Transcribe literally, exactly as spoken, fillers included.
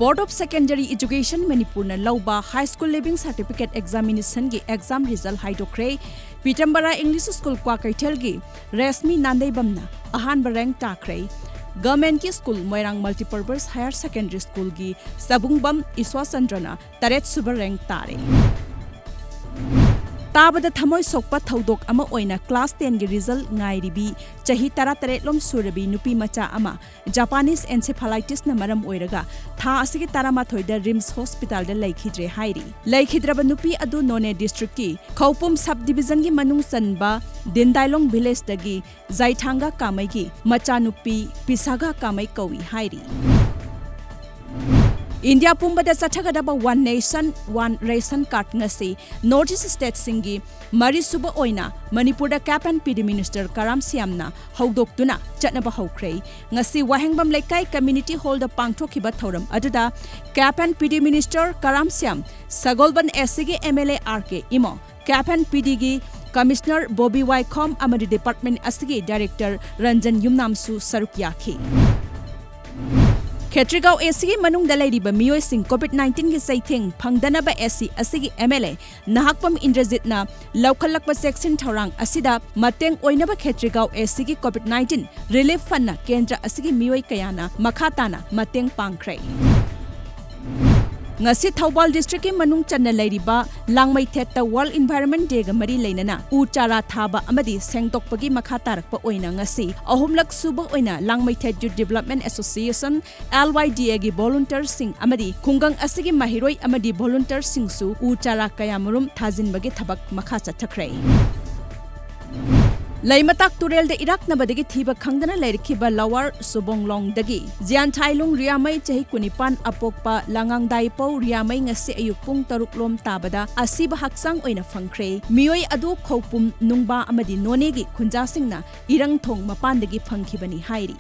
Board of Secondary Education ꯃꯅꯤꯄꯨꯔꯅ ꯂꯧꯕ High School Leaving Certificate Examinationꯒꯤ exam result ꯍꯥꯏꯗꯣꯛꯈ꯭ꯔꯦ꯫ ꯄꯤꯇꯝꯕꯔꯥ English School ꯀ꯭ꯋꯥꯀꯩꯊꯦꯜꯒꯤ Rashmi ꯅꯥꯟꯗꯩꯕꯝꯅ ꯑꯍꯥꯟꯕ rank ꯇꯥꯈ꯭ꯔꯦ꯫ Governmentꯀꯤ school ꯃꯣꯏꯔꯥꯡ Multipurpose Higher Secondary Schoolꯒꯤ ꯁꯕꯨꯡꯕꯝ ꯏꯁ꯭ꯋꯥꯆꯟꯗ꯭ꯔꯅ ꯇꯔꯦꯠ ꯁꯨꯕ rank ꯇꯥꯔꯦ꯫ ꯇꯥꯕꯗ ꯊꯃꯣꯏ ꯁꯣꯛꯄ ꯊꯧꯗꯣꯛ ꯑꯃ ꯑꯣꯏꯅ class tenꯒꯤ result ꯉꯥꯏꯔꯤꯕꯤ ꯆꯍꯤ ꯇꯔꯥꯇꯔꯦꯠ ꯂꯣꯝ ꯁꯨꯔꯕꯤ ꯅꯨꯄꯤ ꯃꯆꯥ ꯑꯃ Japanese encephalitisꯅ ꯃꯔꯝ ꯑꯣꯏꯔꯒ ꯊꯥ ꯑꯁꯤꯒꯤ ꯇꯔꯥꯃꯥꯊꯣꯏꯗ RIMS Hospitalꯗ ꯂꯩꯈꯤꯗ꯭ꯔꯦ ꯍꯥꯏꯔꯤ꯫ ꯂꯩꯈꯤꯗ꯭ꯔꯕ ꯅꯨꯄꯤ ꯑꯗꯨ ꯅꯣꯅꯦ districtꯀꯤ ꯈꯧꯄꯨꯝ sub divisionꯒꯤ ꯃꯅꯨꯡ ꯆꯟꯕ ꯗꯤꯟꯗꯥꯏꯂꯣꯡ villageꯇꯒꯤ ꯖꯥꯏꯊꯥꯡꯒ ꯀꯥꯃꯩꯒꯤ ꯃꯆꯥꯅꯨꯄꯤ ꯄꯤꯁꯥꯒ ꯀꯥꯃꯩ ꯀꯧꯏ ꯍꯥꯏꯔꯤ꯫ ꯏꯟꯗꯤꯌꯥ ꯄꯨꯝꯕꯗ ꯆꯠꯊꯒꯗꯕ One Nation One Ration Card ꯉꯁꯤ North East stateꯁꯤꯡꯒꯤ ꯃꯔꯤꯁꯨꯕ ꯑꯣꯏꯅ ꯃꯅꯤꯄꯨꯔꯗ Cap and Pay Minister ꯀꯔꯥꯝ ꯁ꯭ꯌꯥꯝꯅ ꯍꯧꯗꯣꯛꯇꯨꯅ ꯆꯠꯅꯕ ꯍꯧꯈ꯭ꯔꯦ꯫ ꯉꯁꯤ ꯋꯥꯍꯦꯡꯕꯝ ꯂꯩꯀꯥꯏ community hallꯗ ꯄꯥꯡꯊꯣꯛꯈꯤꯕ ꯊꯧꯔꯝ ꯑꯗꯨꯗ Cap and Pay Minister Karam Shyam, Sagolband SCꯒꯤ MLA RK Imo, Cap and Payꯒꯤ Commissioner Bobby ꯋꯥꯏꯈꯣꯝ ꯑꯃꯗꯤ department ꯑꯁꯤꯒꯤ director ꯔꯟꯖꯟ ꯌꯨꯝꯅꯥꯝꯁꯨ ꯁꯔꯨꯛ ꯌꯥꯈꯤ꯫ ꯈꯦꯇ꯭ꯔꯤꯒꯥꯎ ACꯒꯤ ꯃꯅꯨꯡꯗ ꯂꯩꯔꯤꯕ ꯃꯤꯑꯣꯏꯁꯤꯡ COVID nineteenꯒꯤ ꯆꯩꯊꯦꯡ ꯐꯪꯗꯅꯕ AC ꯑꯁꯤꯒꯤ MLA ꯅꯍꯥꯛꯄꯝ ꯏꯟꯗ꯭ꯔꯖꯤꯠꯅ ꯂꯧꯈꯠꯂꯛꯄ ꯆꯦꯛꯁꯤꯟ ꯊꯧꯔꯥꯡ ꯑꯁꯤꯗ ꯃꯇꯦꯡ ꯑꯣꯏꯅꯕ ꯈꯦꯇ꯭ꯔꯤꯒꯥꯎ ACꯒꯤ COVID nineteen relief fundꯅ ꯀꯦꯟꯗ꯭ꯔ ꯑꯁꯤꯒꯤ ꯃꯤꯑꯣꯏ ꯀꯌꯥꯅ ꯃꯈꯥ ꯇꯥꯅ ꯃꯇꯦꯡ ꯄꯥꯡꯈ꯭ꯔꯦ꯫ ꯉꯁꯤ ꯊꯧꯕꯥꯜ districtꯀꯤ ꯃꯅꯨꯡ ꯆꯟꯅ ꯂꯩꯔꯤꯕ ꯂꯥꯡꯃꯩꯊꯦꯠꯇ World Environment Dayꯒ ꯃꯔꯤ ꯂꯩꯅꯅ ꯎ ꯆꯥꯔꯥ ꯊꯥꯕ ꯑꯃꯗꯤ ꯁꯦꯡꯗꯣꯛꯄꯒꯤ ꯃꯈꯥ ꯇꯥꯔꯛꯄ ꯑꯣꯏꯅ ꯉꯁꯤ ꯑꯍꯨꯝꯂꯛ ꯁꯨꯕ ꯑꯣꯏꯅ ꯂꯥꯡꯃꯩꯊꯦꯠ Youth Development Association, LYDAꯒꯤ volunteerꯁꯤꯡ ꯑꯃꯗꯤ ꯈꯨꯡꯒꯪ ꯑꯁꯤꯒꯤ ꯃꯍꯩꯔꯣꯏ ꯑꯃꯗꯤ volunteerꯁꯤꯡꯁꯨ ꯎ ꯆꯥꯔꯥ ꯀꯌꯥꯃꯔꯨꯝ ꯊꯥꯖꯤꯟꯕꯒꯤ ꯊꯕꯛ ꯃꯈꯥ ꯆꯠꯊꯈ꯭ꯔꯦ꯫ ꯂꯩꯃꯇꯥꯛ ꯇꯨꯔꯦꯜꯗ ꯏꯔꯥꯛꯅꯕꯗꯒꯤ ꯊꯤꯕ ꯈꯪꯗꯅ ꯂꯩꯔꯛꯈꯤꯕ Lower ꯁꯨꯕꯣꯡꯂꯣꯡꯗꯒꯤ ꯖꯤꯌꯥꯟꯊꯥꯏꯂꯨꯡ ꯔꯤꯌꯥꯃꯩ ꯆꯍꯤ ꯀꯨꯟꯅꯤꯄꯥꯟ ꯑꯄꯣꯛꯄ ꯂꯉꯥꯡꯗꯥꯏꯄꯧ ꯔꯤꯌꯥꯃꯩ ꯉꯁꯤ ꯑꯌꯨꯛ ꯄꯨꯡ ꯇꯔꯨꯛ ꯂꯣꯝ ꯇꯥꯕꯗ ꯑꯁꯤꯕ ꯍꯛꯆꯥꯡ ꯑꯣꯏꯅ ꯐꯪꯈ꯭ꯔꯦ꯫ ꯃꯤꯑꯣꯏ ꯑꯗꯨ ꯈꯧꯄꯨꯝ, ꯅꯨꯡꯕꯥ ꯑꯃꯗꯤ ꯅꯣꯅꯦꯒꯤ ꯈꯨꯟꯖꯥꯁꯤꯡꯅ ꯏꯔꯪꯊꯣꯡ ꯃꯄꯥꯟꯗꯒꯤ ꯐꯪꯈꯤꯕꯅꯤ ꯍꯥꯏꯔꯤ꯫